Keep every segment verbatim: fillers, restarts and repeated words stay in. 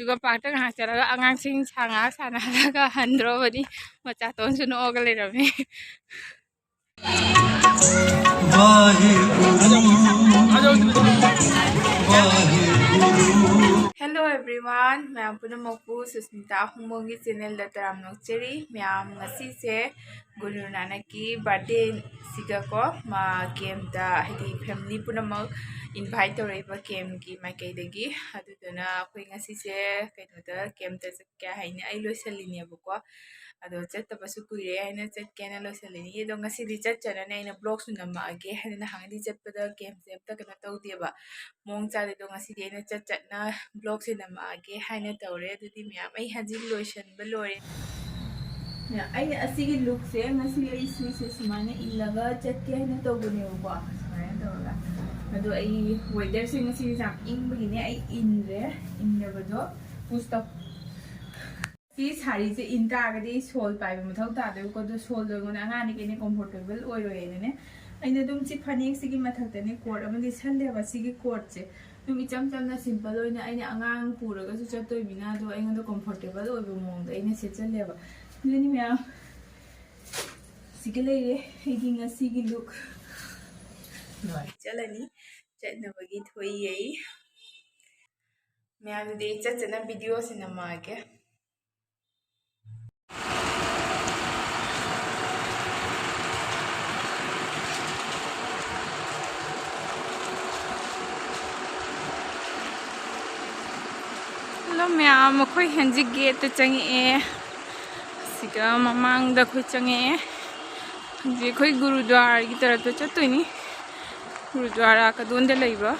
ꯑꯗꯨꯒ ꯄꯥꯔꯛꯇ ꯉꯥꯏꯍꯥꯛ ꯆꯠꯂꯒ ꯑꯉꯥꯡꯁꯤꯡ ꯁꯥ ꯉꯥꯏꯍꯥꯛ ꯁꯥꯟꯅꯍꯜꯂꯒ ꯍꯟꯗ꯭ꯔꯣꯕꯅꯤ꯫ ꯃꯆꯥꯇꯣꯟꯁꯨ ꯅꯣꯛꯑꯒ ꯂꯩꯔꯝꯃꯦ꯫ Hello everyone, ꯃꯌꯥꯝ ꯄꯨꯝꯅꯃꯛꯄꯨ ꯁꯨꯁꯃꯤꯇꯥ ꯑꯍꯨꯝꯕꯣꯡꯒꯤ ꯆꯦꯅꯦꯜꯗ ꯇꯔꯥꯝꯅ ꯑꯣꯛꯆꯔꯤ꯫ ꯃꯌꯥꯝ, ꯉꯁꯤꯁꯦ ꯒꯨꯔꯨ ꯅꯥꯅꯛꯀꯤ ꯕꯥꯔꯗꯦꯁꯤꯒꯀꯣ, ꯃꯥ ꯀꯦꯝꯞꯇ, ꯍꯥꯏꯗꯤ ꯐꯦꯃꯤꯂꯤ ꯄꯨꯝꯅꯃꯛ ꯏꯟꯚꯥꯏꯠ ꯇꯧꯔꯛꯏꯕ ꯀꯦꯝꯞꯀꯤ ꯃꯥꯏꯀꯩꯗꯒꯤ꯫ ꯑꯗꯨꯗꯨꯅ ꯑꯩꯈꯣꯏ ꯉꯁꯤꯁꯦ ꯀꯩꯅꯣꯗ, ꯀꯦꯝꯞꯇ ꯆꯠꯀꯦ ꯍꯥꯏꯅ ꯑꯩ ꯂꯣꯏꯁꯤꯜꯂꯤꯅꯦꯕꯀꯣ꯫ ꯑꯗꯣ ꯆꯠꯇꯕꯁꯨ ꯀꯨꯏꯔꯦ ꯍꯥꯏꯅ ꯆꯠꯀꯦꯅ ꯂꯣꯏꯁꯤꯜꯂꯤꯅꯤ꯫ ꯑꯗꯣ ꯉꯁꯤꯗꯤ ꯆꯠꯆꯔꯅꯤ, ꯑꯩꯅ ꯕ꯭ꯂꯣꯒꯁꯨ ꯅꯝꯃꯛꯑꯒꯦ ꯍꯥꯏꯅ꯫ ꯅꯍꯥꯟꯗꯤ ꯆꯠꯄꯗ ꯀꯦꯝꯞꯁꯦ ꯑꯝꯇ ꯀꯩꯅꯣ ꯇꯧꯗꯦꯕ, ꯃꯑꯣꯡ ꯆꯥꯗꯦ꯫ ꯑꯗꯣ ꯉꯁꯤꯗꯤ ꯑꯩꯅ ꯆꯠ ꯆꯠꯅ ꯕ꯭ꯂꯣꯒꯁꯦ ꯅꯝꯃꯛꯑꯒꯦ ꯍꯥꯏꯅ ꯇꯧꯔꯦ꯫ ꯑꯗꯨꯗꯤ ꯃꯌꯥꯝ, ꯑꯩ ꯍꯧꯖꯤꯛ ꯂꯣꯏꯁꯤꯟꯕ ꯂꯣꯏꯔꯦ꯫ ꯑꯩꯅ ꯑꯁꯤꯒꯤ ꯂꯨꯛꯁꯦ ꯉꯁꯤ ꯑꯩ ꯁꯤꯁꯦ ꯁꯨꯃꯥꯏꯅ ꯏꯜꯂꯒ ꯆꯠꯀꯦ ꯍꯥꯏꯅ ꯇꯧꯕꯅꯦꯕꯀꯣ, ꯁꯨꯃꯥꯏꯅ ꯇꯧꯔꯒ꯫ ꯑꯗꯣ ꯑꯩ ꯋꯦꯗꯔꯁꯦ ꯉꯁꯤꯁꯦ ꯌꯥꯝ ꯏꯪꯕꯒꯤꯅꯦ ꯑꯩ ꯏꯟꯗ꯭ꯔꯦ, ꯏꯟꯗꯕꯗꯣ ꯄꯨꯁ ꯇꯧ꯫ ꯁꯤ ꯁꯥꯔꯤꯁꯦ ꯏꯟ ꯇꯥꯔꯒꯗꯤ ꯁꯣꯜ ꯄꯥꯏꯕ ꯃꯊꯧ ꯇꯥꯗꯣꯏꯕꯀꯣ꯫ ꯑꯗꯣ ꯁꯣꯜꯗꯣ ꯑꯩꯉꯣꯟꯗ ꯑꯉꯥꯡꯅꯤ ꯀꯩꯅ ꯀꯝꯐꯣꯔꯇꯦꯕꯜ ꯑꯣꯏꯔꯣꯏꯅꯅꯦ, ꯑꯩꯅ ꯑꯗꯨꯝ ꯁꯤ ꯐꯅꯦꯛꯁꯤꯒꯤ ꯃꯊꯛꯇꯅꯦ ꯀꯣꯠ ꯑꯃ ꯂꯤꯠꯁꯜꯂꯦꯕ꯫ ꯁꯤꯒꯤ ꯀꯣꯠꯁꯦ ꯑꯗꯨꯝ ꯏꯆꯝ ꯆꯝꯅ ꯁꯤꯝꯄꯜ ꯑꯣꯏꯅ, ꯑꯩꯅ ꯑꯉꯥꯡ ꯄꯨꯔꯒꯁꯨ ꯆꯠꯇꯣꯏꯅꯤꯅ, ꯑꯗꯣ ꯑꯩꯉꯣꯟꯗ ꯀꯝꯐꯣꯔꯇꯦꯕꯜ ꯑꯣꯏꯕ ꯃꯑꯣꯡꯗ ꯑꯩꯅ ꯁꯦꯠꯆꯜꯂꯦꯕ꯫ ꯑꯗꯨꯅꯤ ꯃꯌꯥꯝ, ꯁꯤꯒ ꯂꯩꯔꯦ ꯑꯩꯒꯤ ꯉꯁꯤꯒꯤ ꯂꯨꯛ꯫ ꯆꯠꯂꯅꯤ, ꯆꯠꯅꯕꯒꯤ ꯊꯣꯛꯏ ꯑꯩ꯫ ꯃꯌꯥꯝꯗꯨꯗꯤ ꯑꯩ ꯆꯠ ꯆꯠꯅ ꯚꯤꯗꯤꯑꯣꯁꯦ ꯅꯝꯃꯛꯑꯒꯦ꯫ ꯍꯜꯂꯣ ꯃꯌꯥꯝ, ꯑꯩꯈꯣꯏ ꯍꯧꯖꯤꯛ ꯒꯦꯠꯇ ꯆꯪꯉꯛꯑꯦ꯫ ꯁꯤꯒ ꯃꯃꯥꯡꯗ ꯑꯩꯈꯣꯏ ꯆꯪꯉꯛꯑꯦ꯫ ꯍꯧꯖꯤꯛ ꯑꯩꯈꯣꯏ ꯒꯨꯔꯨꯗ꯭ꯋꯥꯔꯒꯤ ꯇꯔꯐꯇ ꯆꯠꯇꯣꯏꯅꯤ꯫ ꯒꯨꯔꯨꯗ꯭ꯋꯥꯔꯥ ꯀꯗꯣꯟꯗ ꯂꯩꯕ꯫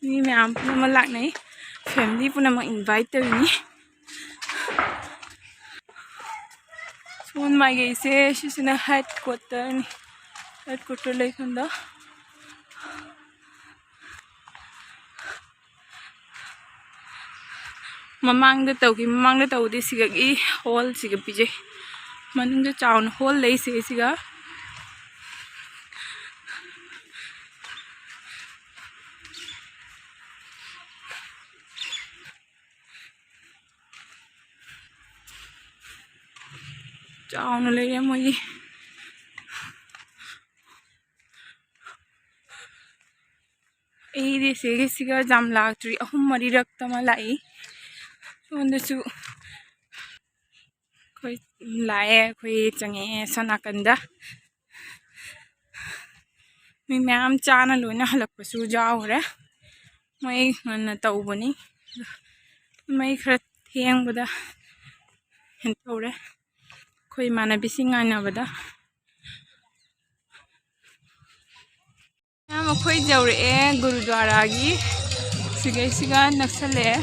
ꯃꯤ ꯃꯌꯥꯝ ꯄꯨꯝꯅꯃꯛ ꯂꯥꯛꯅꯩ꯫ ꯐꯦꯃꯤꯂꯤ ꯄꯨꯝꯅꯃꯛ ꯏꯟꯚꯥꯏꯠ ꯇꯧꯔꯤꯅꯤ꯫ ꯁꯣꯝ ꯃꯥꯏꯀꯩꯁꯦ ꯁꯤꯁꯤꯅ ꯍꯦꯗ ꯀ꯭ꯋꯥꯇꯔꯅꯤ꯫ ꯍꯦꯗ ꯀ꯭ꯋꯥꯇꯔ ꯂꯩꯐꯝꯗꯣ꯫ ꯃꯃꯥꯡꯗ ꯇꯧꯈꯤ, ꯃꯃꯥꯡꯗ ꯇꯧꯕꯗꯤ ꯁꯤꯒꯒꯤ ꯍꯣꯜꯁꯤꯒ ꯄꯤꯖꯩ꯫ ꯃꯅꯨꯡꯗ ꯆꯥꯎꯅ ꯍꯣꯜ ꯂꯩ ꯁꯤꯒ꯫ ꯆꯥꯎꯅ ꯂꯩꯔꯦ ꯃꯣꯏꯒꯤ꯫ ꯑꯩꯗꯤ ꯁꯤꯒꯤꯁꯤꯒ ꯌꯥꯝ ꯂꯥꯛꯇ꯭ꯔꯤ, ꯑꯍꯨꯝ ꯃꯔꯤꯔꯛꯇ ꯑꯃ ꯂꯥꯛꯏ꯫ ꯁꯣꯝꯗꯁꯨ ꯑꯩꯈꯣꯏ ꯂꯥꯛꯑꯦ, ꯑꯩꯈꯣꯏ ꯆꯪꯉꯛꯑꯦ ꯁꯣꯝ ꯅꯥꯀꯟꯗ꯫ ꯃꯤ ꯃꯌꯥꯝ ꯆꯥꯅ ꯂꯣꯏꯅ ꯍꯜꯂꯛꯄꯁꯨ ꯌꯥꯎꯈ꯭ꯔꯦ꯫ ꯃꯣꯏ ꯉꯟꯅ ꯇꯧꯕꯅꯤ꯫ ꯃꯩ ꯈꯔ ꯊꯦꯡꯕꯗ ꯀꯩꯅꯣ ꯇꯧꯔꯦ꯫ ꯑꯩꯈꯣꯏ ꯏꯃꯥꯟꯅꯕꯤꯁꯤꯡ ꯉꯥꯏꯅꯕꯗ꯫ ꯃꯌꯥꯝ ꯑꯩꯈꯣꯏ ꯌꯧꯔꯛꯑꯦ ꯒꯨꯔꯨꯗ꯭ꯋꯥꯔꯥꯒꯤ꯫ ꯁꯤꯒꯩꯁꯤꯒ ꯅꯛꯁꯜꯂꯛꯑꯦ꯫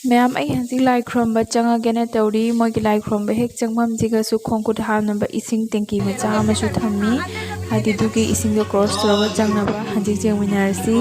ꯃꯌꯥꯝ, ꯑꯩ ꯍꯧꯖꯤꯛ ꯂꯥꯏ ꯈꯨꯔꯨꯝꯕ ꯆꯪꯉꯒꯦꯅ ꯇꯧꯔꯤ꯫ ꯃꯣꯏꯒꯤ ꯂꯥꯏ ꯈꯨꯔꯨꯝꯕ ꯍꯦꯛ ꯆꯪꯐꯝꯁꯤꯒꯁꯨ ꯈꯣꯡ ꯈꯨꯠ ꯍꯥꯝꯅꯕ ꯏꯁꯤꯡ ꯇꯦꯡꯀꯤ ꯃꯆꯥ ꯑꯃꯁꯨ ꯊꯝꯃꯤ꯫ ꯍꯥꯏꯗꯤ ꯑꯗꯨꯒꯤ ꯏꯁꯤꯡꯗꯣ ꯀ꯭ꯔꯣꯁ ꯇꯧꯔꯒ ꯆꯪꯅꯕ ꯍꯧꯖꯤꯛ ꯌꯦꯡꯃꯤꯟꯅꯔꯁꯤ꯫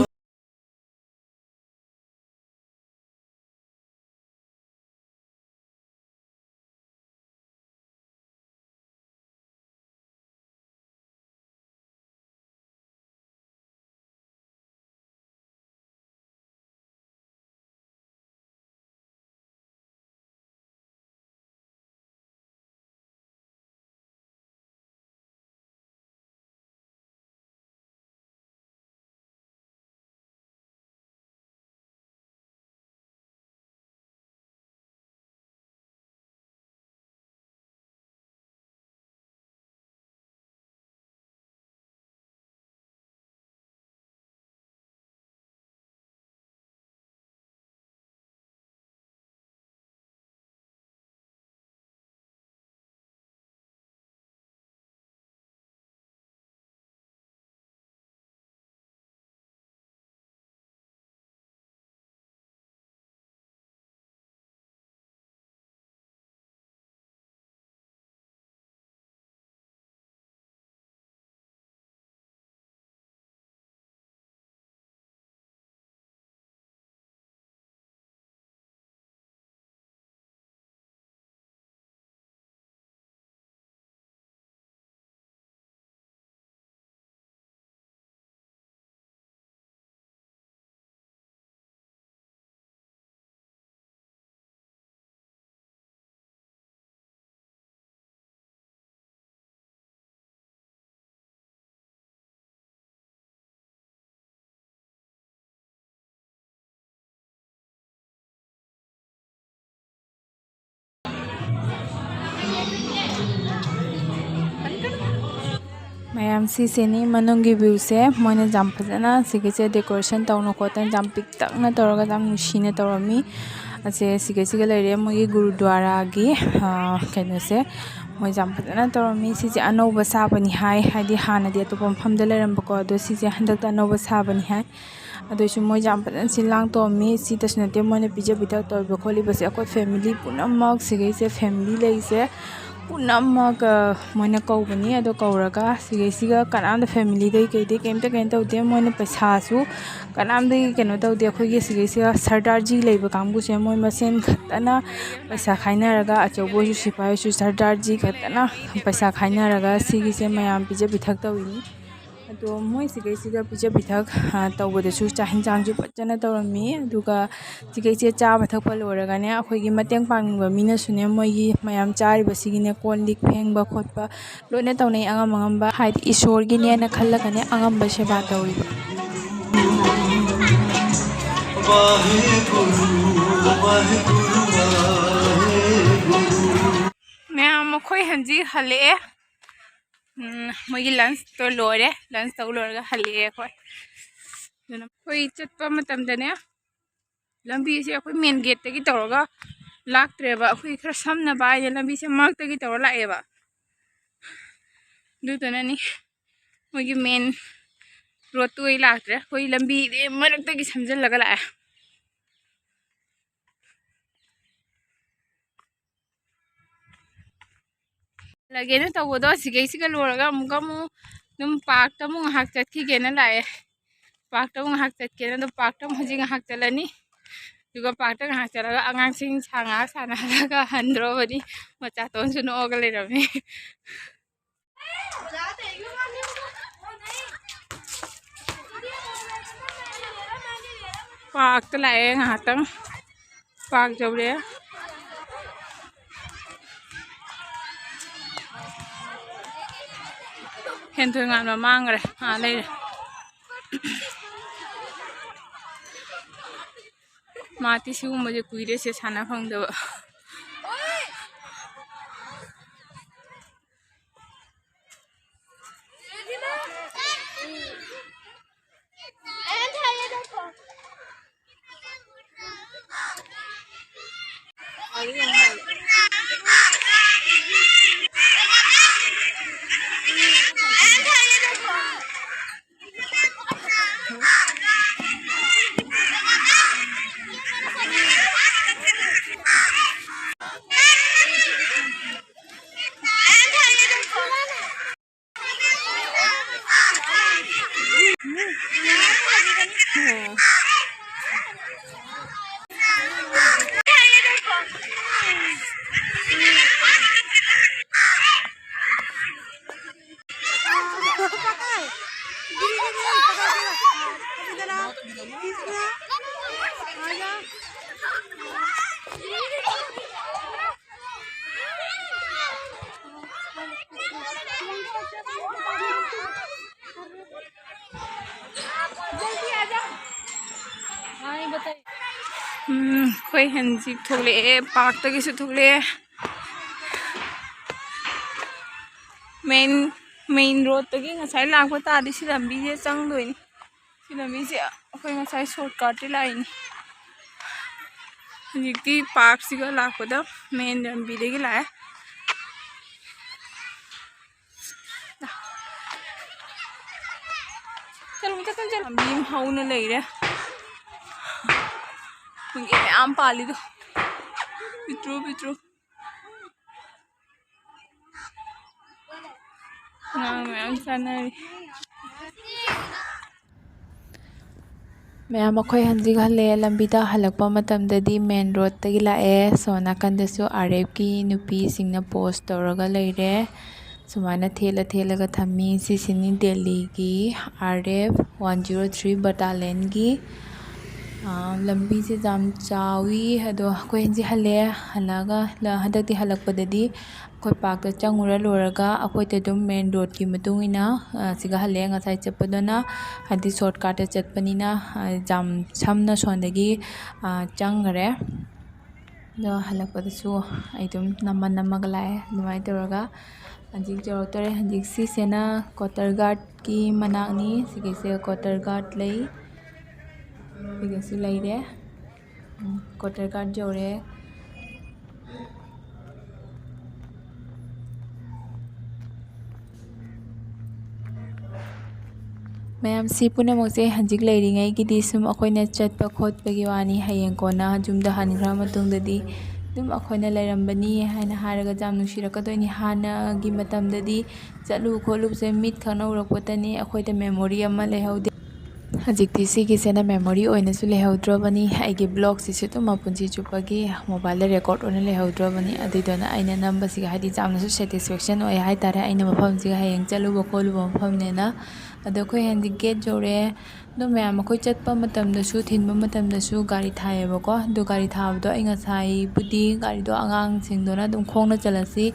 ꯃꯌꯥꯝ, ꯁꯤꯁꯤꯅꯤ ꯃꯅꯨꯡꯒꯤ viewꯁꯦ꯫ ꯃꯣꯏꯅ ꯌꯥꯝ ꯐꯖꯅ ꯁꯤꯒꯤꯁꯦ decoration ꯇꯧꯅ ꯈꯣꯠꯇꯅ ꯌꯥꯝ ꯄꯤꯛꯇꯛꯅ ꯇꯧꯔꯒ ꯌꯥꯝ ꯅꯨꯡꯁꯤꯅ ꯇꯧꯔꯝꯃꯤ꯫ ꯑꯁꯦ ꯁꯤꯒꯩꯁꯤꯒ ꯂꯩꯔꯦ ꯃꯣꯏꯒꯤ ꯒꯨꯔꯨꯗ꯭ꯋꯥꯔꯥꯒꯤ, ꯑ, ꯀꯩꯅꯣꯁꯦ꯫ ꯃꯣꯏ ꯌꯥꯝ ꯐꯖꯅ ꯇꯧꯔꯝꯃꯤ꯫ ꯁꯤꯁꯦ ꯑꯅꯧꯕ ꯁꯥꯕꯅꯤ ꯍꯥꯏ, ꯍꯥꯏꯗꯤ ꯍꯥꯟꯅꯗꯤ ꯑꯇꯣꯞꯄ ꯃꯐꯝꯗ ꯂꯩꯔꯝꯕꯀꯣ, ꯑꯗꯣ ꯁꯤꯁꯦ ꯍꯟꯗꯛꯇ ꯑꯅꯧꯕ ꯁꯥꯕꯅꯤ ꯍꯥꯏ꯫ ꯑꯗꯨꯏꯁꯨ ꯃꯣꯏ ꯌꯥꯝ ꯐꯖꯅ ꯁꯤꯜ ꯂꯥꯡ ꯇꯧꯔꯝꯃꯤ꯫ ꯁꯤꯇꯁꯨ ꯅꯠꯇꯦ, ꯃꯣꯏꯅ ꯄꯤꯖ ꯄꯤꯊꯛ ꯇꯧꯔꯤꯕ ꯈꯣꯠꯂꯤꯕꯁꯦ, ꯑꯩꯈꯣꯏ family ꯄꯨꯝꯅꯃꯛ, ꯁꯤꯒꯩꯁꯦ family ꯂꯩꯁꯦ ꯄꯨꯝꯅꯃꯛ, ꯑ, ꯃꯣꯏꯅ ꯀꯧꯕꯅꯤ꯫ ꯑꯗꯣ ꯀꯧꯔꯒ ꯁꯤꯒꯩꯁꯤꯒ ꯀꯅꯥꯝꯇ familyꯗꯩ ꯀꯩꯗꯩ ꯀꯩꯝꯇ ꯀꯩꯅꯣ ꯇꯧꯗꯦ꯫ ꯃꯣꯏꯅ ꯄꯩꯁꯥꯁꯨ ꯀꯅꯥꯝꯗꯒꯤ ꯀꯩꯅꯣ ꯇꯧꯗꯦ꯫ ꯑꯩꯈꯣꯏꯒꯤ ꯁꯤꯒꯩꯁꯤꯒ ꯁꯔꯗꯥꯔꯖꯤ ꯂꯩꯕ ꯀꯥꯡꯕꯨꯁꯦ ꯃꯣꯏ ꯃꯁꯦꯟ ꯈꯛꯇꯅ ꯄꯩꯁꯥ ꯈꯥꯏꯅꯔꯒ, ꯑꯆꯧꯕ ꯑꯣꯏꯁꯨ ꯁꯤꯐꯥꯏ ꯑꯣꯏꯁꯨ ꯁꯔꯗꯥꯔꯖꯤ ꯈꯛꯇꯅ ꯄꯩꯁꯥ ꯈꯥꯏꯅꯔꯒ ꯁꯤꯒꯤꯁꯦ ꯃꯌꯥꯝ ꯄꯤꯖ ꯄꯤꯊꯛ ꯇꯧꯏꯅꯤ꯫ ꯑꯗꯣ ꯃꯣꯏ ꯁꯤꯒꯩꯁꯤꯗ ꯄꯤꯖ ꯄꯤꯊꯛ, ꯑ, ꯇꯧꯕꯗꯁꯨ ꯆꯥꯛ ꯍꯦꯟꯖꯥꯡꯁꯨ ꯐꯖꯅ ꯇꯧꯔꯝꯃꯤ꯫ ꯑꯗꯨꯒ ꯁꯤꯒꯩꯁꯦ ꯆꯥꯕ ꯊꯛꯄ ꯂꯣꯏꯔꯒꯅꯦ, ꯑꯩꯈꯣꯏꯒꯤ ꯃꯇꯦꯡ ꯄꯥꯡꯅꯤꯡꯕ ꯃꯤꯅꯁꯨꯅꯦ, ꯃꯣꯏꯒꯤ ꯃꯌꯥꯝ ꯆꯥꯔꯤꯕꯁꯤꯒꯤꯅꯦ, ꯀꯣꯜ ꯂꯤꯛ ꯐꯦꯡꯕ ꯈꯣꯠꯄ ꯂꯣꯏꯅ ꯇꯧꯅꯩ꯫ ꯑꯉꯝ ꯑꯉꯝꯕ, ꯍꯥꯏꯗꯤ ꯏꯁꯣꯔꯒꯤꯅꯦꯅ ꯈꯜꯂꯒꯅꯦ, ꯑꯉꯝꯕ ꯁꯦꯕꯥ ꯇꯧꯔꯤꯕ꯫ ꯃꯌꯥꯝ, ꯃꯈꯣꯏ ꯍꯧꯖꯤꯛ ꯍꯜꯂꯛꯑꯦ꯫ ꯎꯝ, ꯃꯣꯏꯒꯤ lunchꯇꯣ ꯂꯣꯏꯔꯦ꯫ Lunch ꯇꯧ ꯂꯣꯏꯔꯒ ꯍꯜꯂꯛꯑꯦ ꯑꯩꯈꯣꯏ꯫ ꯑꯗꯨꯅ ꯑꯩꯈꯣꯏ ꯆꯠꯄ ꯃꯇꯝꯗꯅꯦ, ꯂꯝꯕꯤꯁꯦ ꯑꯩꯈꯣꯏ main gateꯇꯒꯤ ꯇꯧꯔꯒ ꯂꯥꯛꯇ꯭ꯔꯦꯕ꯫ ꯑꯩꯈꯣꯏ ꯈꯔ ꯁꯝꯅꯕ ꯍꯥꯏꯅ ꯂꯝꯕꯤꯁꯦ ꯃꯔꯛꯇꯒꯤ ꯇꯧꯔ ꯂꯥꯛꯑꯦꯕ꯫ ꯑꯗꯨꯗꯨꯅꯅꯤ, ꯃꯣꯏꯒꯤ main roadꯇꯨ ꯑꯩ ꯂꯥꯛꯇ꯭ꯔꯦ꯫ ꯑꯩꯈꯣꯏ ꯂꯝꯕꯤꯗꯤ ꯃꯔꯛꯇꯒꯤ ꯁꯝꯖꯜꯂꯒ ꯂꯥꯛꯑꯦ꯫ ꯂꯒꯦꯅ ꯇꯧꯕꯗꯣ, ꯁꯤꯒꯩꯁꯤꯒ ꯂꯣꯏꯔꯒ ꯑꯃꯨꯛꯀ ꯑꯃꯨꯛ ꯑꯗꯨꯝ parkꯇ ꯑꯃꯨꯛ ꯉꯥꯏꯍꯥꯛ ꯆꯠꯈꯤꯒꯦꯅ ꯂꯥꯛꯑꯦ꯫ Parkꯇ ꯑꯃꯨꯛ ꯉꯥꯏꯍꯥꯛ ꯆꯠꯀꯦꯅ, ꯑꯗꯣ parkꯇ ꯑꯃꯨꯛ ꯍꯧꯖꯤꯛ ꯉꯥꯏꯍꯥꯛ ꯆꯠꯂꯅꯤ꯫ ꯑꯗꯨꯒ parkꯇ ꯉꯥꯏꯍꯥꯛ ꯆꯠꯂꯒ ꯑꯉꯥꯡꯁꯤꯡ ꯁꯥ ꯉꯥꯏꯍꯥꯛ ꯁꯥꯟꯅꯍꯜꯂꯒ ꯍꯟꯗ꯭ꯔꯣꯕꯅꯤ꯫ ꯃꯆꯥꯇꯣꯟꯁꯨ ꯅꯣꯛꯑꯒ ꯂꯩꯔꯝꯃꯤ꯫ Parkꯇ ꯂꯥꯛꯑꯦ ꯉꯥꯏꯍꯥꯛꯇꯪ꯫ Park ꯌꯧꯔꯦ꯫ ꯍꯦꯟꯊꯣꯏ ꯉꯥꯟꯕ ꯃꯥꯡꯈ꯭ꯔꯦ꯫ ꯑꯥ, ꯂꯩꯔꯦ꯫ ꯃꯥꯗꯤ ꯁꯤꯒꯨꯝꯕꯁꯦ ꯀꯨꯏꯔꯦ ꯁꯦ ꯁꯥꯟꯅ ꯐꯪꯗꯕ꯫ ꯎꯝ, ꯑꯩꯈꯣꯏ ꯍꯧꯖꯤꯛ ꯊꯣꯛꯂꯛꯑꯦ, ꯄꯥꯔꯛꯇꯒꯤꯁꯨ ꯊꯣꯛꯂꯛꯑꯦ꯫ ꯃꯦꯟ, ꯃꯦꯟ ꯔꯣꯗꯇꯒꯤ ꯉꯁꯥꯏ ꯂꯥꯛꯄ ꯇꯥꯔꯗꯤ ꯁꯤ ꯂꯝꯕꯤꯁꯦ ꯆꯪꯗꯣꯏꯅꯤ꯫ ꯁꯤ ꯂꯝꯕꯤꯁꯦ ꯑꯩꯈꯣꯏ ꯉꯁꯥꯏ ꯁꯣꯔꯠꯀꯠꯇꯤ ꯂꯥꯛꯏꯅꯤ꯫ ꯍꯧꯖꯤꯛꯇꯤ ꯄꯥꯔꯛꯁꯤꯒ ꯂꯥꯛꯄꯗ ꯃꯦꯟ ꯂꯝꯕꯤꯗꯒꯤ ꯂꯥꯛꯑꯦ꯫ ꯆꯠꯂꯨ, ꯆꯠꯂꯨ, ꯆꯠꯂꯨ꯫ ꯂꯝꯕꯤ ꯑꯃ ꯍꯧꯅ ꯂꯩꯔꯦ꯫ ꯄꯨꯡꯒꯦ ꯃꯌꯥꯝ ꯄꯥꯜꯂꯤꯗꯣ꯫ ꯄꯤꯇ꯭ꯔꯨ, ꯄꯤꯇ꯭ꯔꯨ꯫ ꯑꯉꯥꯡ ꯃꯌꯥꯝ ꯆꯥꯅꯔꯤ꯫ ꯃꯌꯥꯝ, ꯑꯩꯈꯣꯏ ꯍꯧꯖꯤꯛ ꯍꯜꯂꯛꯑꯦ꯫ ꯂꯝꯕꯤꯗ ꯍꯜꯂꯛꯄ ꯃꯇꯝꯗꯗꯤ ꯃꯦꯟ ꯔꯣꯗꯇꯒꯤ ꯂꯥꯛꯑꯦ꯫ ꯁꯣꯝ ꯅꯥꯀꯟꯗꯁꯨ ꯑꯥꯔ ꯑꯦꯐꯀꯤ ꯅꯨꯄꯤꯁꯤꯡꯅ ꯄꯣꯁ ꯇꯧꯔꯒ ꯂꯩꯔꯦ꯫ ꯁꯨꯃꯥꯏꯅ ꯊꯦꯠꯂ ꯊꯦꯠꯂꯒ ꯊꯝꯃꯤ꯫ ꯁꯤꯁꯤꯅꯤ ꯗꯦꯜꯂꯤꯒꯤ R F one zero three ꯕꯇꯥꯂꯤꯌꯟꯒꯤ, ꯑꯥ, ꯂꯝꯕꯤꯁꯦ ꯌꯥꯝ ꯆꯥꯎꯋꯤ꯫ ꯑꯗꯣ ꯑꯩꯈꯣꯏ ꯍꯧꯖꯤꯛ ꯍꯜꯂꯛꯑꯦ꯫ ꯍꯜꯂꯛꯑꯒ ꯂ-, ꯍꯟꯗꯛꯇꯤ ꯍꯜꯂꯛꯄꯗꯗꯤ ꯑꯩꯈꯣꯏ ꯄꯥꯔꯛꯇ ꯆꯪꯉꯨꯔ ꯂꯣꯏꯔꯒ ꯑꯩꯈꯣꯏꯗ ꯑꯗꯨꯝ ꯃꯦꯟ ꯔꯣꯗꯀꯤ ꯃꯇꯨꯡ ꯏꯟꯅ, ꯑ, ꯁꯤꯒ ꯍꯜꯂꯛꯑꯦ꯫ ꯉꯁꯥꯏ ꯆꯠꯄꯗꯨꯅ ꯍꯥꯏꯗꯤ ꯁꯣꯔꯠꯀꯠꯇ ꯆꯠꯄꯅꯤꯅ, ꯑ, ꯌꯥꯝ ꯁꯝꯅ ꯁꯣꯝꯗꯒꯤ, ꯑ, ꯆꯪꯈꯔꯦ꯫ ꯑꯗꯣ ꯍꯜꯂꯛꯄꯗꯁꯨ ꯑꯩ ꯑꯗꯨꯝ ꯅꯝꯃ ꯅꯝꯃꯒ ꯂꯥꯛꯑꯦ꯫ ꯑꯗꯨꯃꯥꯏꯅ ꯇꯧꯔꯒ ꯍꯧꯖꯤꯛ ꯌꯧꯔꯛꯇꯣꯔꯦ꯫ ꯍꯧꯖꯤꯛ ꯁꯤꯁꯤꯅ ꯀ꯭ꯋꯥꯇꯔ ꯒꯥꯔꯗꯀꯤ ꯃꯅꯥꯛꯅꯤ꯫ ꯁꯤꯒꯤꯁꯦ ꯀ꯭ꯋꯥꯇꯔ ꯒꯥꯔꯗ ꯂꯩ꯫ ꯁꯤꯒꯁꯨ ꯂꯩꯔꯦ꯫ ꯎꯝ, ꯀ꯭ꯋꯥꯇꯔ ꯒꯥꯔꯗ ꯌꯧꯔꯦ꯫ ꯃꯌꯥꯝꯁꯤ ꯄꯨꯝꯅꯃꯛꯁꯦ ꯍꯧꯖꯤꯛ ꯂꯩꯔꯤꯉꯩꯒꯤꯗꯤ ꯁꯨꯝ ꯑꯩꯈꯣꯏꯅ ꯆꯠꯄ ꯈꯣꯠꯄꯒꯤ ꯋꯥꯅꯤ꯫ ꯍꯌꯦꯡ ꯀꯣꯟꯅ ꯌꯨꯝꯗ ꯍꯟꯈ꯭ꯔ ꯃꯇꯨꯡꯗꯗꯤ ꯑꯗꯨꯝ ꯑꯩꯈꯣꯏꯅ ꯂꯩꯔꯝꯕꯅꯤ ꯍꯥꯏꯅ ꯍꯥꯏꯔꯒ ꯌꯥꯝ ꯅꯨꯡꯁꯤꯔꯛꯀꯗꯣꯏꯅꯤ꯫ ꯍꯥꯟꯅꯒꯤ ꯃꯇꯝꯗꯗꯤ ꯆꯠꯂꯨ ꯈꯣꯠꯂꯨꯕꯁꯦ ꯃꯤꯠ ꯈꯛꯅ ꯎꯔꯛꯄꯇꯅꯤ, ꯑꯩꯈꯣꯏꯗ ꯃꯦꯃꯣꯔꯤ ꯑꯃ ꯂꯩꯍꯧꯗꯦ꯫ ꯍꯧꯖꯤꯛꯇꯤ ꯁꯤꯒꯤꯁꯤꯅ memory ꯑꯣꯏꯅꯁꯨ ꯂꯩꯍꯧꯗ꯭ꯔꯕꯅꯤ, ꯑꯩꯒꯤ vlogꯁꯤꯁꯨ ꯑꯗꯨꯝ ꯃꯄꯨꯟꯁꯤ ꯆꯨꯞꯄꯒꯤ mobileꯗ record ꯑꯣꯏꯅ ꯂꯩꯍꯧꯗ꯭ꯔꯕꯅꯤ꯫ ꯑꯗꯨꯏꯗꯨꯅ ꯑꯩꯅ ꯅꯝꯕꯁꯤꯒ ꯍꯥꯏꯗꯤ ꯌꯥꯝꯅꯁꯨ satisfaction ꯑꯣꯏ ꯍꯥꯏꯇꯥꯔꯦ, ꯑꯩꯅ ꯃꯐꯝꯁꯤꯒ ꯍꯌꯦꯡ ꯆꯠꯂꯨꯕ ꯈꯣꯠꯂꯨꯕ ꯃꯐꯝꯅꯦꯅ꯫ ꯑꯗꯣ ꯑꯩꯈꯣꯏ ꯍꯧꯖꯤꯛ gate ꯌꯧꯔꯦ꯫ ꯑꯗꯣ ꯃꯌꯥꯝ, ꯑꯩꯈꯣꯏ ꯆꯠꯄ ꯃꯇꯝꯗꯁꯨ, ꯊꯤꯟꯕ ꯃꯇꯝꯗꯁꯨ ꯒꯥꯔꯤ ꯊꯥꯏꯌꯦꯕꯀꯣ꯫ ꯑꯗꯣ ꯒꯥꯔꯤ ꯊꯥꯕꯗꯣ ꯑꯩ ꯉꯁꯥꯏꯕꯨꯗꯤ ꯒꯥꯔꯤꯗꯣ ꯑꯉꯥꯡꯁꯤꯡꯗꯨꯅ ꯑꯗꯨꯝ ꯈꯣꯡꯅ ꯆꯠꯂꯁꯤ,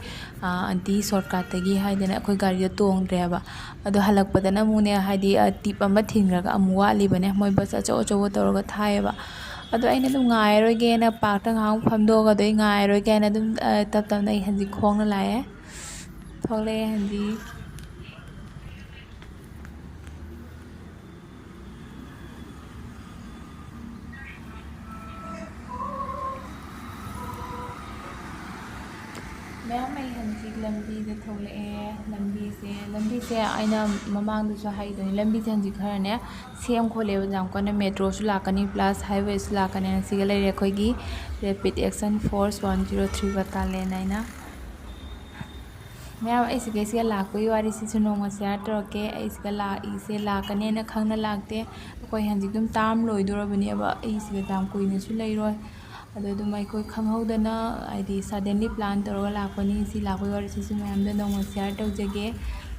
ꯑꯥ, aunty shortcutꯇꯒꯤ ꯍꯥꯏꯗꯅ ꯑꯩꯈꯣꯏ ꯒꯥꯔꯤꯗꯣ ꯇꯣꯡꯗ꯭ꯔꯦꯕ꯫ ꯑꯗꯣ ꯍꯜꯂꯛꯄꯗꯅ ꯑꯃꯨꯛꯅꯦ, ꯍꯥꯏꯗꯤ, ꯑ, tip ꯑꯃ ꯊꯤꯟꯈ꯭ꯔꯒ ꯑꯃꯨꯛ ꯋꯥꯠꯂꯤꯕꯅꯦ꯫ ꯃꯣꯏ bus ꯑꯆꯧ ꯑꯆꯧꯕ ꯇꯧꯔꯒ ꯊꯥꯏꯌꯦꯕ꯫ ꯑꯗꯣ ꯑꯩꯅ ꯑꯗꯨꯝ ꯉꯥꯏꯔꯣꯏꯒꯦꯅ, parkꯇ ꯉꯥꯏꯍꯥꯛ ꯐꯝꯗꯣꯛꯑꯒ, ꯑꯗꯣ ꯑꯩ ꯉꯥꯏꯔꯣꯏꯒꯦ ꯍꯥꯏꯅ ꯑꯗꯨꯝ, ꯑ, ꯇꯞ ꯇꯞꯅ ꯑꯩ ꯍꯧꯖꯤꯛ ꯈꯣꯡꯅ ꯂꯥꯛꯑꯦ꯫ ꯊꯣꯛꯂꯛꯑꯦ ꯍꯧꯖꯤꯛ꯫ ꯃꯌꯥꯝ, ꯑꯩ ꯍꯧꯖꯤꯛ ꯂꯝꯕꯤꯗ ꯊꯣꯛꯂꯛꯑꯦ꯫ ꯂꯝꯕꯤꯁꯦ, ꯂꯝꯕꯤꯁꯦ ꯑꯩꯅ ꯃꯃꯥꯡꯗꯁꯨ ꯍꯥꯏꯗꯣꯏꯅꯦ, ꯂꯝꯕꯤꯁꯦ ꯍꯧꯖꯤꯛ ꯈꯔꯅꯦ ꯁꯦꯝ ꯈꯣꯠꯂꯦꯕ, ꯌꯥꯝ ꯀꯟꯅ꯫ Metroꯁꯨ ꯂꯥꯛꯀꯅꯤ, plus highwayꯁꯨ ꯂꯥꯛꯀꯅꯤ꯫ ꯁꯤꯒ ꯂꯩꯔꯦ ꯑꯩꯈꯣꯏꯒꯤ Rapid Action Force one zero three Battalion ꯍꯥꯏꯅ꯫ ꯃꯌꯥꯝ, ꯑꯩ ꯁꯤꯒꯩꯁꯤꯒ ꯂꯥꯛꯄꯒꯤ ꯋꯥꯔꯤꯁꯤꯁꯨ ꯅꯣꯡꯃ share ꯇꯧꯔꯛꯀꯦ꯫ ꯑꯩ ꯁꯤꯗ ꯂꯥꯛꯏꯁꯦ, ꯂꯥꯛꯀꯅꯦꯅ ꯈꯪꯅ ꯂꯥꯛꯇꯦ꯫ ꯑꯩꯈꯣꯏ ꯍꯧꯖꯤꯛ ꯑꯗꯨꯝ term ꯂꯣꯏꯗꯣꯔꯕꯅꯦꯕ꯫ ꯑꯩ ꯁꯤꯗ ꯌꯥꯝ ꯀꯨꯏꯅꯁꯨ ꯂꯩꯔꯣꯏ꯫ ꯑꯗꯣ ꯑꯗꯨꯝ ꯑꯩꯈꯣꯏ ꯈꯪꯍꯧꯗꯅ, ꯍꯥꯏꯗꯤ, suddenly plan ꯇꯧꯔꯒ ꯂꯥꯛꯄꯅꯤ꯫ ꯁꯤ ꯂꯥꯛꯄꯒꯤ ꯋꯥꯔꯤꯁꯤꯁꯨ ꯃꯌꯥꯝꯗ ꯅꯣꯡꯃ share ꯇꯧꯖꯒꯦ꯫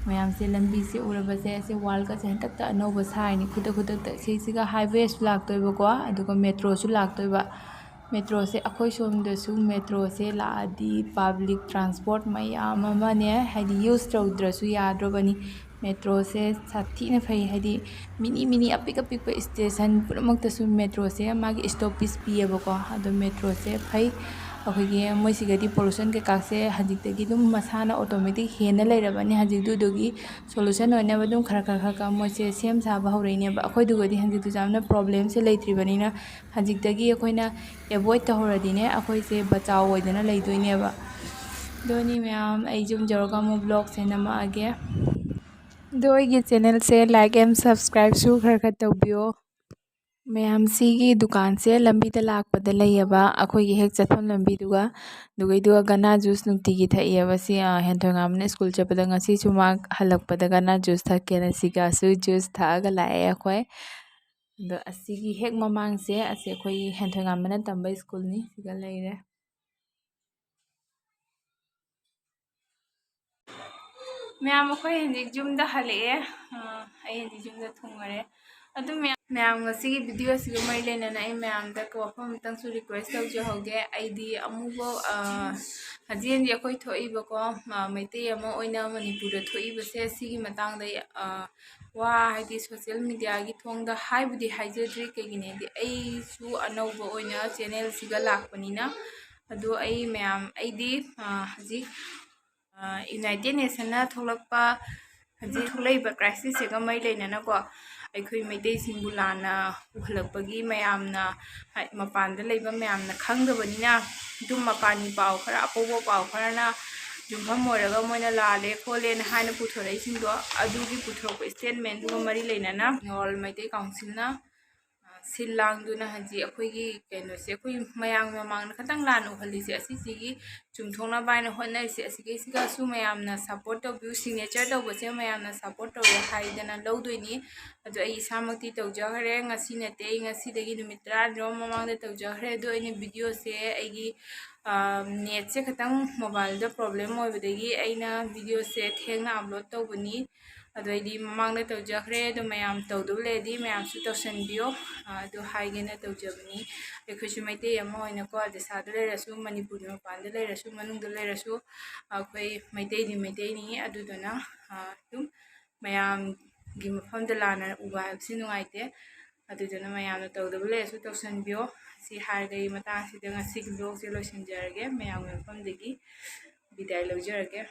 ꯃꯌꯥꯝꯁꯦ, ꯂꯝꯕꯤꯁꯦ ꯎꯔꯕꯁꯦ, ꯑꯁꯤ worldꯀꯁꯦ ꯍꯟꯗꯛꯇ ꯑꯅꯧꯕ ꯁꯥꯔꯤꯅꯤ꯫ ꯈꯨꯗꯛ ꯈꯨꯗꯛꯇ ꯁꯤꯁꯤꯒ highwayꯁꯨ ꯂꯥꯛꯇꯣꯏꯕꯀꯣ, ꯑꯗꯨꯒ metroꯁꯨ ꯂꯥꯛꯇꯣꯏꯕ꯫ Metroꯁꯦ, ꯑꯩꯈꯣꯏ ꯁꯣꯝꯗꯁꯨ metroꯁꯦ ꯂꯥꯛꯑꯗꯤ public transport ꯃꯌꯥꯝ ꯑꯃꯅꯦ, ꯍꯥꯏꯗꯤ, use ꯇꯧꯗ꯭ꯔꯁꯨ ꯌꯥꯗ꯭ꯔꯕꯅꯤ꯫ Metroꯁꯦ ꯁꯥꯊꯤꯅ ꯐꯩ, ꯍꯥꯏꯗꯤ, mini mini ꯑꯄꯤꯛ ꯑꯄꯤꯛꯄ station ꯄꯨꯝꯅꯃꯛꯇꯁꯨ metroꯁꯦ ꯃꯥꯒꯤ stoppage ꯄꯤꯌꯦꯕꯀꯣ꯫ ꯑꯗꯣ metroꯁꯦ ꯐꯩ꯫ ꯑꯩꯈꯣꯏꯒꯤ ꯃꯣꯏꯁꯤꯒꯗꯤ pollution ꯀꯩꯀꯥꯁꯦ ꯍꯧꯖꯤꯛꯇꯒꯤ ꯑꯗꯨꯝ ꯃꯁꯥꯅ automatic ꯍꯦꯟꯅ ꯂꯩꯔꯕꯅꯤ꯫ ꯍꯧꯖꯤꯛꯇꯤ ꯑꯗꯨꯒꯤ solution ꯑꯣꯏꯅꯕ ꯑꯗꯨꯝ ꯈꯔ ꯈꯔ ꯈꯔ ꯈꯔ ꯃꯣꯏꯁꯦ ꯁꯦꯝ ꯁꯥꯕ ꯍꯧꯔꯛꯏꯅꯦꯕ꯫ ꯑꯩꯈꯣꯏꯗꯨꯒꯗꯤ ꯍꯧꯖꯤꯛꯇꯤ ꯌꯥꯝꯅ problemꯁꯦ ꯂꯩꯇ꯭ꯔꯤꯕꯅꯤꯅ, ꯍꯧꯖꯤꯛꯇꯒꯤ ꯑꯩꯈꯣꯏꯅ avoid ꯇꯧꯍꯧꯔꯗꯤꯅꯦ, ꯑꯩꯈꯣꯏꯁꯦ ꯕꯆꯥꯎ ꯑꯣꯏꯗꯅ ꯂꯩꯗꯣꯏꯅꯦꯕ꯫ ꯑꯗꯨꯅꯤ ꯃꯌꯥꯝ, ꯑꯩ ꯌꯨꯝ ꯌꯧꯔꯒ ꯑꯃꯨꯛ vlogꯁꯦ ꯅꯝꯃꯛꯑꯒꯦ꯫ ꯑꯗꯣ ꯑꯩꯒꯤ channelꯁꯦ like and subscribeꯁꯨ ꯈꯔ ꯈꯔ ꯇꯧꯕꯤꯌꯣ꯫ ꯃꯌꯥꯝ, ꯁꯤꯒꯤ ꯗꯨꯀꯥꯟꯁꯦ ꯂꯝꯕꯤꯗ ꯂꯥꯛꯄꯗ ꯂꯩꯌꯦꯕ, ꯑꯩꯈꯣꯏꯒꯤ ꯍꯦꯛ ꯆꯠꯐꯝ ꯂꯝꯕꯤꯗꯨꯒ꯫ ꯑꯗꯨꯒ, ꯑꯗꯨꯒ ꯒꯅꯥ juice ꯅꯨꯡꯇꯤꯒꯤ ꯊꯛꯑꯦꯕ꯫ ꯁꯤ, ꯑ, ꯍꯦꯟꯊꯣꯏꯉꯥꯝꯅ school ꯆꯠꯄꯗ ꯉꯁꯤꯁꯨ ꯃꯥ ꯍꯜꯂꯛꯄꯗ ꯒꯅꯥ juice ꯊꯛꯀꯦꯅ ꯁꯤꯒꯁꯨ juice ꯊꯛꯑꯒ ꯂꯥꯛꯑꯦ ꯑꯩꯈꯣꯏ꯫ ꯑꯗꯣ ꯑꯁꯤꯒꯤ ꯍꯦꯛ ꯃꯃꯥꯡꯁꯦ ꯑꯁꯤ ꯑꯩꯈꯣꯏ ꯍꯦꯟꯊꯣꯏꯉꯥꯟꯕꯅ ꯇꯝꯕ ꯁ꯭ꯀꯨꯜꯅꯤ꯫ ꯁꯤꯒ ꯂꯩꯔꯦ꯫ ꯃꯌꯥꯝ, ꯑꯩꯈꯣꯏ ꯍꯧꯖꯤꯛ ꯌꯨꯝꯗ ꯍꯜꯂꯛꯑꯦ꯫ ꯑ, ꯑꯩ ꯍꯧꯖꯤꯛ ꯌꯨꯝꯗ ꯊꯨꯡꯉꯔꯦ꯫ ꯑꯗꯨ ꯃꯌꯥꯝ, ꯃꯌꯥꯝ, ꯉꯁꯤꯒꯤ ꯚꯤꯗꯤꯑꯣꯁꯤꯒ ꯃꯔꯤ ꯂꯩꯅꯅ ꯑꯩ ꯃꯌꯥꯝꯗ ꯋꯥꯐꯝ ꯑꯃꯇꯪꯁꯨ ꯔꯤꯀ꯭ꯋꯦꯁ ꯇꯧꯖꯍꯧꯒꯦ꯫ ꯑꯩꯗꯤ ꯑꯃꯨꯛꯐꯥꯎ, ꯑ, ꯍꯧꯖꯤꯛ ꯍꯧꯖꯤꯛ ꯑꯩꯈꯣꯏ ꯊꯣꯛꯏꯕꯀꯣ, ꯑ, ꯃꯩꯇꯩ ꯑꯃ ꯑꯣꯏꯅ ꯃꯅꯤꯄꯨꯔꯗ ꯊꯣꯛꯏꯕꯁꯦ, ꯁꯤꯒꯤ ꯃꯇꯥꯡꯗ ꯑꯩ, ꯑ, ꯋꯥ ꯍꯥꯏꯗꯤ ꯁꯣꯁꯤꯌꯦꯜ ꯃꯤꯗꯤꯌꯥꯒꯤ ꯊꯣꯡꯗ ꯍꯥꯏꯕꯨꯗꯤ ꯍꯥꯏꯖꯗ꯭ꯔꯤ꯫ ꯀꯩꯒꯤꯅꯣꯗꯤ ꯑꯩꯁꯨ ꯑꯅꯧꯕ ꯑꯣꯏꯅ ꯆꯦꯅꯦꯜꯁꯤꯒ ꯂꯥꯛꯄꯅꯤꯅ꯫ ꯑꯗꯣ ꯑꯩ ꯃꯌꯥꯝ, ꯑꯩꯗꯤ, ꯑ, ꯍꯧꯖꯤꯛ, ꯑ, ꯌꯨꯅꯥꯏꯇꯦꯠ ꯅꯦꯁꯟꯅ ꯊꯣꯛꯂꯛꯄ, ꯍꯧꯖꯤꯛ ꯊꯣꯛꯂꯛꯏꯕ ꯀ꯭ꯔꯥꯏꯁꯤꯁꯁꯤꯒ ꯃꯔꯤ ꯂꯩꯅꯅꯀꯣ, ꯑꯩꯈꯣꯏ ꯃꯩꯇꯩꯁꯤꯡꯕꯨ ꯂꯥꯟꯅ ꯎꯍꯜꯂꯛꯄꯒꯤ ꯃꯌꯥꯝꯅ, ꯍꯥꯏ-, ꯃꯄꯥꯟꯗ ꯂꯩꯕ ꯃꯌꯥꯝꯅ ꯈꯪꯗꯕꯅꯤꯅ, ꯑꯗꯨꯝ ꯃꯄꯥꯟꯒꯤ ꯄꯥꯎ ꯈꯔ, ꯑꯄꯧꯕ ꯄꯥꯎ ꯈꯔꯅ ꯌꯨꯝꯐꯝ ꯑꯣꯏꯔꯒ ꯃꯣꯏꯅ ꯂꯥꯜꯂꯦ ꯈꯣꯠꯂꯦꯅ ꯍꯥꯏꯅ ꯄꯨꯊꯣꯔꯛꯏꯁꯤꯡꯗꯣ, ꯑꯗꯨꯒꯤ ꯄꯨꯊꯣꯔꯛꯄ ꯁ꯭ꯇꯦꯠꯃꯦꯟꯗꯨꯒ ꯃꯔꯤ ꯂꯩꯅꯅ ꯋꯥꯔꯜ ꯃꯩꯇꯩ ꯀꯥꯎꯟꯁꯤꯜꯅ, ꯑ, ꯁꯤꯜ ꯂꯥꯡꯗꯨꯅ ꯍꯧꯖꯤꯛ ꯑꯩꯈꯣꯏꯒꯤ ꯀꯩꯅꯣꯁꯦ, ꯑꯩꯈꯣꯏ ꯃꯌꯥꯝꯒꯤ ꯃꯃꯥꯡꯗ ꯈꯇꯪ ꯂꯥꯟꯅ ꯎꯍꯜꯂꯤꯁꯦ, ꯑꯁꯤꯁꯤꯒꯤ ꯆꯨꯝꯊꯣꯛꯅꯕ ꯍꯥꯏꯅ ꯍꯣꯠꯅꯔꯤꯁꯦ꯫ ꯑꯁꯤꯒꯤꯁꯤꯒꯁꯨ ꯃꯌꯥꯝꯅ ꯁꯞꯄꯣꯔꯠ ꯇꯧꯕꯤꯌꯨ, ꯁꯤꯒꯅꯦꯆꯔ ꯇꯧꯕꯁꯦ ꯃꯌꯥꯝꯅ ꯁꯞꯄꯣꯔꯠ ꯇꯧꯋꯦ ꯍꯥꯏꯗꯅ ꯂꯧꯗꯣꯏꯅꯤ꯫ ꯑꯗꯣ ꯑꯩ ꯏꯁꯥꯃꯛꯇꯤ ꯇꯧꯖꯈ꯭ꯔꯦ, ꯉꯁꯤ ꯅꯠꯇꯦ, ꯑꯩ ꯉꯁꯤꯗꯒꯤ ꯅꯨꯃꯤꯠ ꯇꯔꯥꯅꯤꯔꯣꯝ ꯃꯃꯥꯡꯗ ꯇꯧꯖꯈ꯭ꯔꯦ꯫ ꯑꯗꯣ ꯑꯩꯅ ꯚꯤꯗꯤꯑꯣꯁꯦ ꯑꯩꯒꯤ, ꯑ, ꯅꯦꯠꯁꯦ ꯈꯤꯇꯪ ꯃꯣꯕꯥꯏꯜꯗ ꯄ꯭ꯔꯣꯕ꯭ꯂꯦꯝ ꯑꯣꯏꯕꯗꯒꯤ ꯑꯩꯅ ꯚꯤꯗꯤꯑꯣꯁꯦ ꯊꯦꯡꯅ ꯑꯞꯂꯣꯗ ꯇꯧꯕꯅꯤ꯫ ꯑꯗꯣ ꯑꯩꯗꯤ ꯃꯃꯥꯡꯗ ꯇꯧꯖꯈ꯭ꯔꯦ꯫ ꯑꯗꯣ ꯃꯌꯥꯝ ꯇꯧꯗꯕ ꯂꯩꯔꯗꯤ ꯃꯌꯥꯝꯁꯨ ꯇꯧꯁꯟꯕꯤꯌꯣ꯫ ꯑ, ꯑꯗꯨ ꯍꯥꯏꯒꯦꯅ ꯇꯧꯖꯕꯅꯤ꯫ ꯑꯩꯈꯣꯏꯁꯨ ꯃꯩꯇꯩ ꯑꯃ ꯑꯣꯏꯅꯀꯣ, ꯗꯦꯁꯥꯗ ꯂꯩꯔꯁꯨ, ꯃꯅꯤꯄꯨꯔꯒꯤ ꯃꯄꯥꯟꯗ ꯂꯩꯔꯁꯨ, ꯃꯅꯨꯡꯗ ꯂꯩꯔꯁꯨ, ꯑꯩꯈꯣꯏ ꯃꯩꯇꯩꯗꯤ ꯃꯩꯇꯩꯅꯤ꯫ ꯑꯗꯨꯗꯨꯅ, ꯑ, ꯑꯗꯨꯝ ꯃꯌꯥꯝꯒꯤ ꯃꯐꯝꯗ ꯂꯥꯟꯅ ꯎꯕ ꯍꯥꯏꯕꯁꯤ ꯅꯨꯡꯉꯥꯏꯇꯦ꯫ ꯑꯗꯨꯗꯨꯅ ꯃꯌꯥꯝꯅ ꯇꯧꯗꯕ ꯂꯩꯔꯁꯨ ꯇꯧꯁꯟꯕꯤꯌꯣ꯫ ꯁꯤ ꯍꯥꯏꯔꯒ ꯑꯩ ꯃꯇꯥꯡꯁꯤꯗ ꯉꯁꯤꯒꯤ ꯕ꯭ꯂꯣꯒꯁꯦ ꯂꯣꯏꯁꯤꯟꯖꯔꯒꯦ꯫ ꯃꯌꯥꯝꯒꯤ ꯃꯐꯝꯗꯒꯤ ꯕꯤꯗꯥꯏ ꯂꯧꯖꯔꯒꯦ꯫